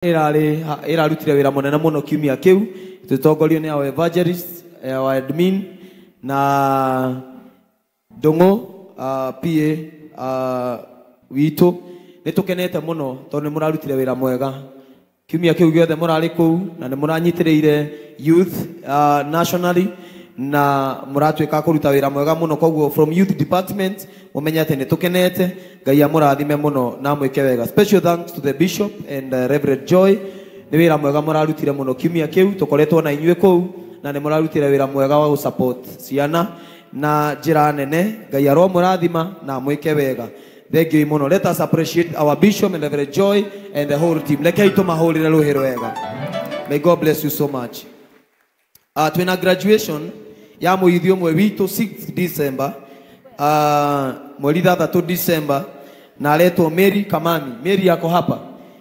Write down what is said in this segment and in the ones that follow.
Ĩrarutire wĩra mũnene mũno kiumia kĩu, tũtongorio nĩ our evangelist, our admin na Ndũng'ũ, PA witũ. Nĩ tũkenete mũno tondũ nĩ mũrarutire wĩra mwega kiumia kĩu gĩothe mũrarĩ kũu, na nĩ mũranyitĩrĩire youth nationally, na mũratuĩka kũruta wĩra mwega mũno. Koguo from youth department mũmenye atĩ nĩ tũkenete. Ngai amũrathime mũno na mwĩke wega. Special thanks to the bishop and Reverend Joy, nĩ wĩra mwega mũrarutire mũno kiumia kĩu. Tũkoretwo na inyuĩ kũu na nĩ mũrarutire wĩra mwega wa gũsupport ciana na njĩra nene. Ngai aromũrathima na mwĩke wega. Thank you mũno. Let us appreciate our bishop and Reverend Joy and the whole team. Rekei tũmahũrĩre rũhĩ rwega. May God bless you so much. Twĩna graduation ya mũithi ũmwe witũ 6 December, mweri 6 December, na aretwo Mary Kamami. Mary yako hapa.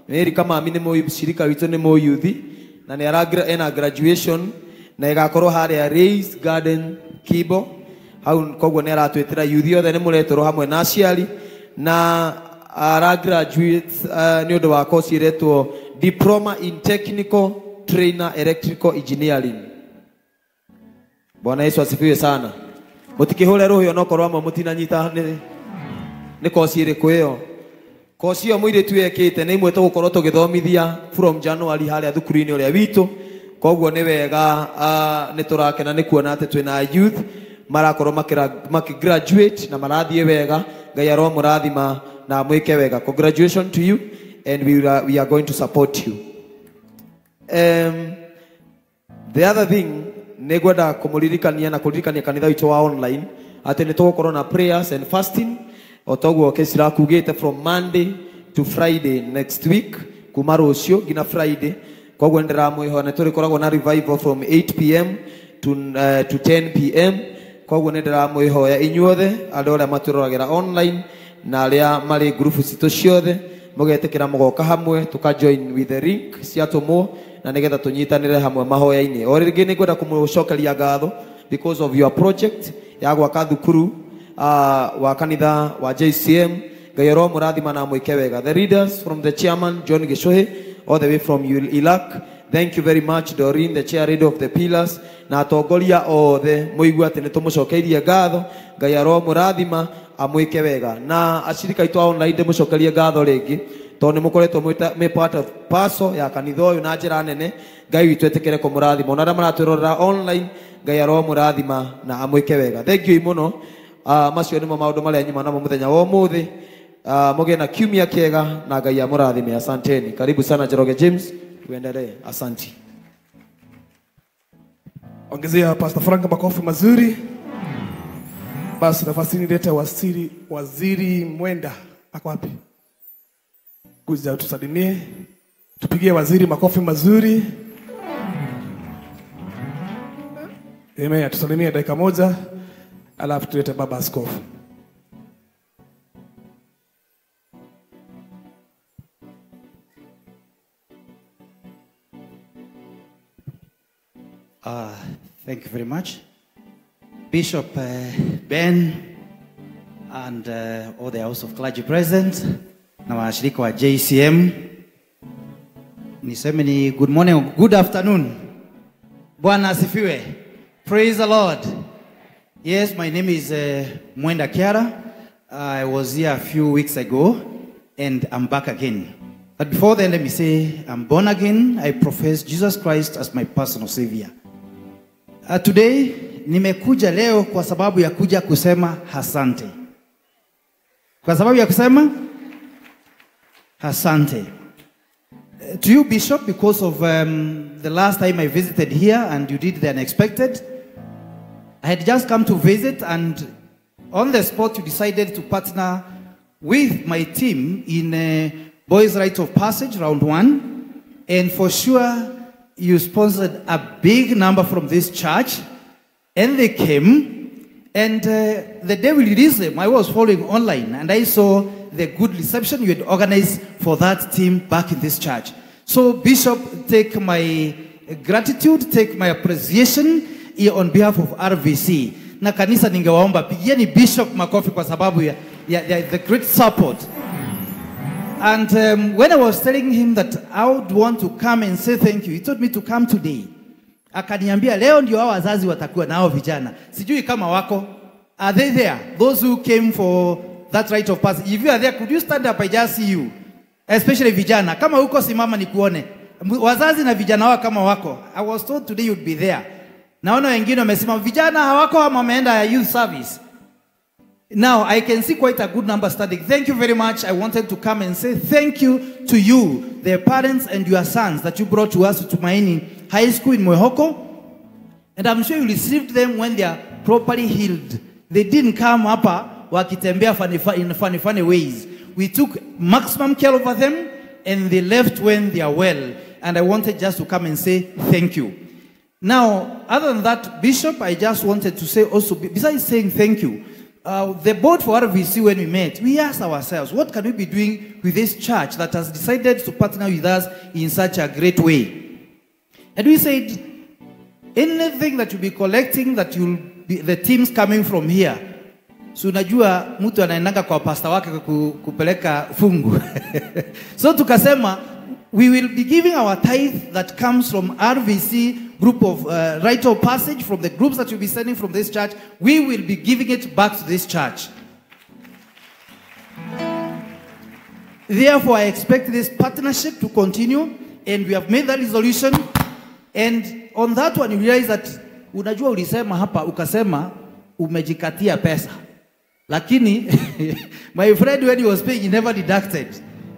Mary Kamami nĩ mũshirika witũ, nĩ mũyuthi, na nĩ ara ena graduation na ĩgakorwo harĩa Rays Garden Kibo hau. Koguo nĩ aratwĩtĩra yuthi othe, nĩ mũretũrwo hamwe na aciari, na ara graduate nĩ ũndũ wa course ĩretwo Diploma in Technical Trainer Electrical Engineering. Bwana Yesu asifiwe sana. Mutikihũre rũhĩ onokorwo amwe mũtinanyita nĩ kosi ĩrĩkũ ĩyo. Kosi ĩyo mũirĩtu ekĩte nĩ imwe tũgũkorwo tũgĩthomithia from January harĩa thukuru-inĩ ũrĩa witũ. Koguo nĩ wega, nĩ tũrakena nĩ kuona atĩ twĩna youth marakorwo makigraduate na marathiĩ wega. Ngai aromũrathima na mwĩke wega. Congratulations to you, and we are going to support you. The other thing nĩ ngwenda kũmũririkania na kũririkania kanitha witũ wa online atĩ nĩ tũgũkorwo na prayers and fasting o toguo Kesira kugĩte from Monday to Friday next week, kuma rũciũ nginya Friday. Koguo nĩ ndĩramwĩhoya nĩ tũrĩkoragwo na revival from 8 p.m. to 10 p.m. Koguo nĩ ndĩramwĩhoya inyuothe andũ arĩa matũroragĩra online na arĩa marĩ ngurubu citũ ciothe, mũgetĩkĩra mũgoka hamwe tũka join with the link ciatũmwo na nĩgetha tũnyitanĩre hamwe mahoya-inĩ. O rĩngĩ nĩ ngwenda kũmũcokeria ngatho because of your project ya gwaka thukuru wa kanitha wa JCM. Ngai aromũrathima na mwĩke wega. The leaders, from the chairman John Gishuhe all the way from Iraq, thank you very much. Doreen, the chair leader of the pillars, na atongoria othe, mũigue atĩ nĩ tũmũcokeirie ngatho. Ngai aromũrathima amwĩke wega. Na ashirika aitũ a online, ndĩmũcokerie ngatho rĩngĩ tondũ nĩ mũkoretwo mwĩ part of parcel ya kanitha ũyũ na njĩra nene. Ngai witũ etĩkĩre kũmũrathima. Ona arĩa maratwĩrorera online, Ngai aromũrathima na amwĩke wega. Thank you mũno. Macio nĩmo maũndũ marĩa nyuma namo mũthenya wa ũmũthĩ. Mũgĩe na kiumia kĩega na Ngai amũrathime. Asanteni. Karibu sana Njoroge James, tuendelee. Asanti. Ongezea Pastor Frank makofi mazuri. Basi nafasi nilete waziri Mwenda. Ako wapi? Kuja tusalimie. Tupigie waziri makofi mazuri. Amen. Tusalimie dakika moja, alafu tulete baba askofu. Thank you very much. Bishop Ben and all the House of Clergy present na washirika wa JCM. Niseme ni good morning, good afternoon. Bwana asifiwe. Praise the Lord. Yes, my name is Mwenda Kiara. I was here a few weeks ago and I'm back again. But before then, let me say I'm born again. I profess Jesus Christ as my personal savior. Today, nimekuja leo kwa sababu ya kuja kusema asante. Kwa sababu ya kusema asante. To you, Bishop, because of the last time I visited here and you did the unexpected. I had just come to visit and on the spot you decided to partner with my team in Boys' Rite of Passage, round 1. And for sure, you sponsored a big number from this church. And they came. And the day we released them, I was following online. And I saw the good reception you had organized for that team back in this church. So, Bishop, take my gratitude, take my appreciation here on behalf of RVC. Na kanisa ningewaomba, pigieni Bishop makofi kwa sababu ya the great support. And when I was telling him that I would want to come and say thank you, he told me to come today. Akaniambia leo ndio hao wazazi watakuwa nao vijana. Sijui kama wako. Are they there? Those who came for that rite of passage. If you are there, could you stand up? I just see you. Especially vijana. Kama uko simama nikuone. Wazazi na vijana wao kama wako. I was told today you'd be there. Naona wengine wamesimama. Vijana hawako ama wameenda youth service. Now, I can see quite a good number standing. Thank you very much. I wanted to come and say thank you to you, the parents and your sons that you brought to us to Tumaini High School in Mwihoko. And I'm sure you received them when they are properly healed. They didn't come up wakitembea in funny ways. We took maximum care over them and they left when they are well. And I wanted just to come and say thank you. Now, other than that, Bishop, I just wanted to say also, besides saying thank you, the board for RVC, when we met, we asked ourselves, what can we be doing with this church that has decided to partner with us in such a great way? And we said, anything that you'll be collecting, that you'll be, the teams coming from here. So unajua mtu anaendanga kwa pastor wake kupeleka fungu. So tukasema, we will be giving our tithe that comes from RVC group of rite of passage, from the groups that you'll be sending from this church. We will be giving it back to this church. Therefore, I expect this partnership to continue, and we have made that resolution. And on that one, you realize that unajua ulisema hapa, ukasema umejikatia pesa. Lakini, my friend, when he was paying, he never deducted.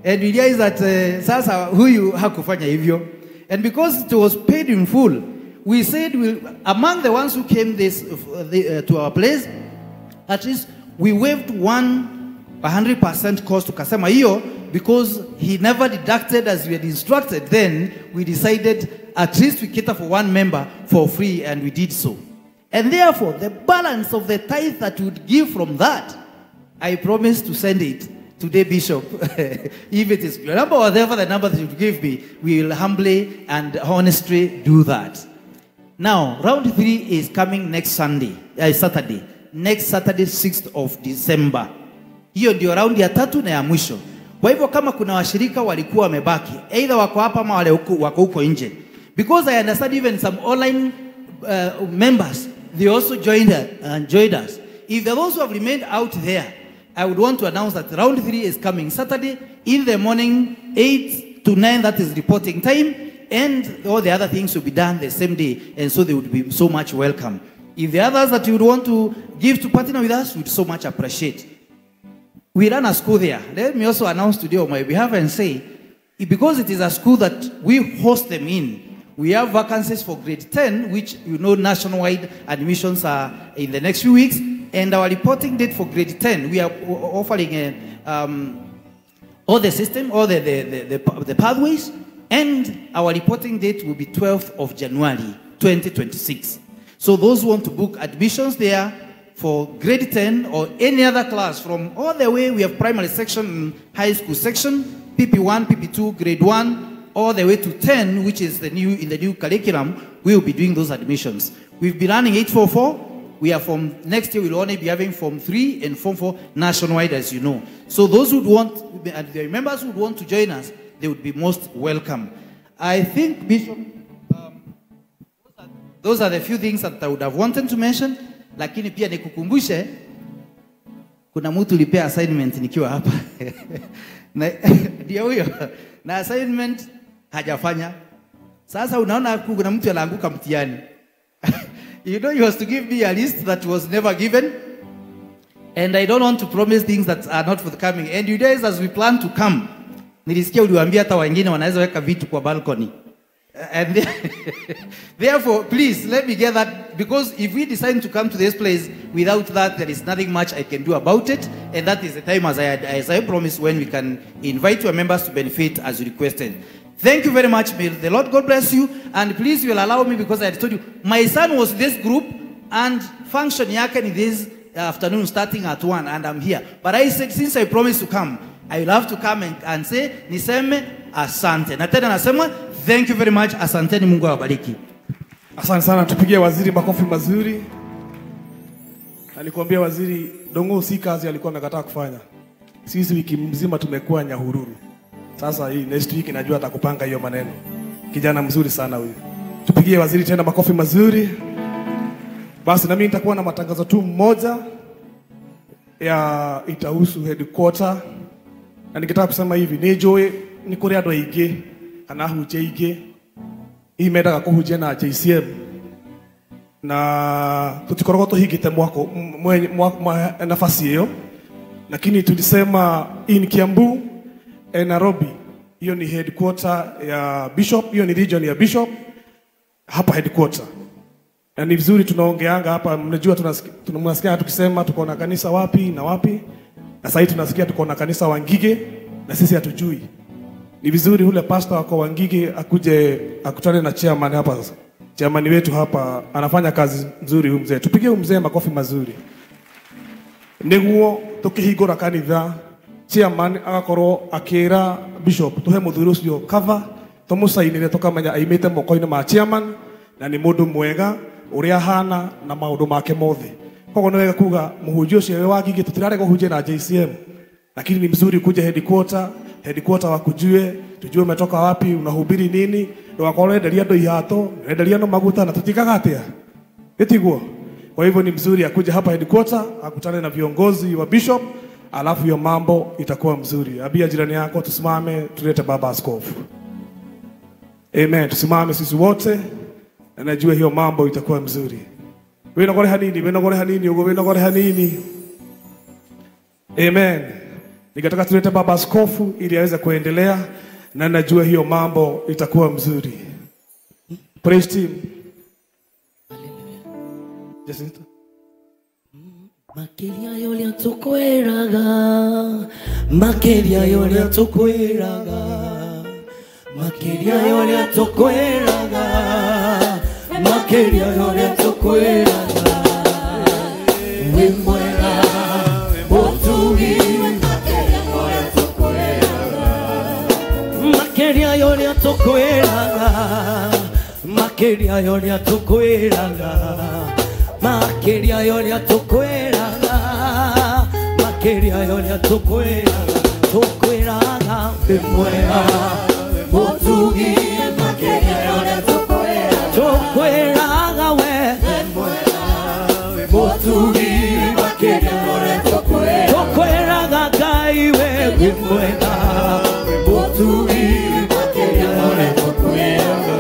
And we realized that sasa huyu hakufanya hivyo. And because it was paid in full, we said among the ones who came to our place, at least we waived 100% cost to kasema hiyo, because he never deducted as we had instructed. Then we decided at least we cater for one member for free, and we did so. And therefore, the balance of the tithe that we would give from that, I promise to send it today, Bishop. If it is your number, whatever the number that you give me, we will humbly and honestly do that. Now, round 3 is coming next Sunday, Saturday. Next Saturday, 6th of December. Hiyo ndio round ya tatu na ya mwisho. Kwa hivyo kama kuna washirika walikuwa wamebaki, either wako hapa ama wale wako huko nje. Because I understand even some online members, they also joined us. If there are those who have remained out there, I would want to announce that round 3 is coming Saturday in the morning, 8 to 9, that is reporting time, and all the other things will be done the same day, and so they would be so much welcome. If the others that you would want to give to partner with us, we would so much appreciate. We run a school there. Let me also announce today on my behalf and say, because it is a school that we host them in, we have vacancies for grade 10, which you know nationwide admissions are in the next few weeks. And our reporting date for grade 10, we are offering all the system, all the pathways, and our reporting date will be 12th of January, 2026. So those who want to book admissions there for grade 10 or any other class from all the way, we have primary section, high school section, PP1, PP2, grade 1, all the way to 10, which is the new in the new curriculum, we will be doing those admissions. We've been running 844. We are from next year, we'll only be having Form 3 and Form 4 nationwide, as you know. So those who would want, and the members who would want to join us, they would be most welcome. I think, Bishop, those are the few things that I would have wanted to mention. Lakini pia nikukumbushe, kuna mtu lipea assignment nikiwa hapa. Ndio huyo. Na assignment hajafanya. Sasa unaona kuna mtu anaanguka mtihani. You know, he was to give me a list that was never given. And I don't want to promise things that are not forthcoming. And you guys, as we plan to come, nilisikia uliwaambia hata wengine wanaweza weka vitu kwa balcony. And therefore, please, let me get that, because if we decide to come to this place without that, there is nothing much I can do about it. And that is the time, as I promised, when we can invite your members to benefit as you requested. Thank you very much. May the Lord God bless you. And please, you will allow me, because I had told you, my son was in this group and function yake in this afternoon starting at 1, and I'm here. But I said, since I promised to come, I will have to come and say, niseme asante. Na tena nasema, thank you very much. Asanteni, Mungu awabariki. Asante sana, tupigie waziri makofi mazuri. Alikuambia waziri, Dongo si kazi alikuwa amekataa kufanya. Sisi wiki mzima tumekuwa Nyahururu. Sasa hii next week najua atakupanga hiyo maneno. Kijana mzuri sana huyu. Tupigie waziri tena makofi mazuri. Basi na mimi nitakuwa na matangazo tu mmoja ya itahusu headquarter. Na nikitaka kusema hivi, ni ni kuri andu aingi kana hunjia ingĩ hihi mendaga kũhunjia na JCM na tutikoragwo tuhingĩte mwako nafasi hiyo, lakini tulisema in Kiambu and Nairobi, hiyo ni headquarter ya bishop, hiyo ni region ya bishop hapa headquarter. Na ni vizuri tunaongeanga hapa, mnajua tunasikia tukisema tuko na kanisa wapi na wapi, na sasa tunasikia tuko na kanisa Wangige na sisi hatujui. Ni vizuri ule pastor wako Wangige akuje akutane na chairman hapa sasa. Chairman wetu hapa anafanya kazi nzuri huyu mzee. Tupige huyu mzee makofi mazuri. Niguo tukihingura kanitha chairman agakorwo akira bishop tuhe muthuri ucio cover tumusainire tukamenya aimite moko-inĩ ma chairman na ni mundu mwega uria hana na maundu make mothe. Koguo nĩ wega kuga muhunjia ucio wa Wangige tutirarega kuhunjia na JCM, lakini ni mzuri kuja headquarter, headquarter wakujue, tujue umetoka wapi, unahubiri nini, na wakorwo enderia ndo ihato, enderia no maguta na tutikaga atia. Etiguo. Kwa hivyo ni mzuri akuja hapa headquarter, akutane na viongozi wa bishop, alafu hiyo mambo itakuwa mzuri. Abia jirani yako tusimame, tulete baba askofu. Amen. Tusimame sisi wote, na najua hiyo mambo itakuwa mzuri. Wena hanini, wena hanini, wena hanini. Amen. Nikataka tulete baba askofu ili aweze kuendelea, na najua hiyo mambo itakuwa mzuri. Praise team. Jacinta. Makeria yolia tukweraga, makeria yolia tukweraga, makeria yolia tukweraga, makeria yolia tukweraga. We mwega mutugi, makeria yolia tukweraga, makeria yolia tukweraga, makeria yolia tukweraga, makeria yolia tukweraga, tukweraga. We mwega mutugi, makeria yolia tukweraga, tukweraga we mwega mutugi, makeria yolia tukweraga, tukweraga Ngai we mwega mutugi, makeria yolia tukweraga,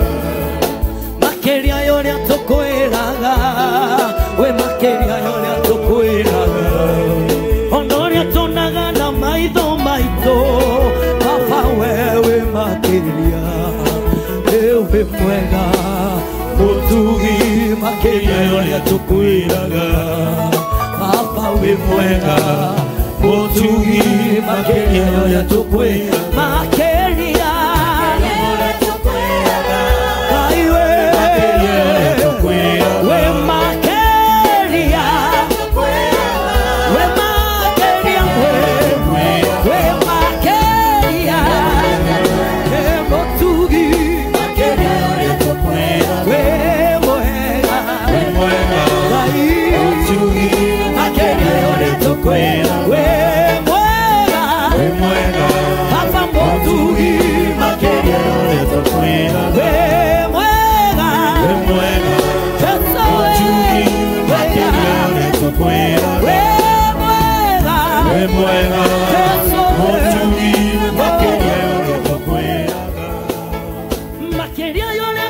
makeria yolia tukweraga, we makeria yolia tukweraga, onoria tunaga na maitho maitũ, Baba wewe makeria, wewe mwega mutugi, makeria yolia tukweraga, Baba we mwega mutugi, makeria yolia tukweraga, makeria Ngai we, we makeria, we makeria, we makeria, we mutugi, we mwega, Ngai makeria yolia tukweraga, we mwega, Papa mutugi, makeria yolia tukweraga, we mwega, Yesu we mwega, Yesu we makeria yolia.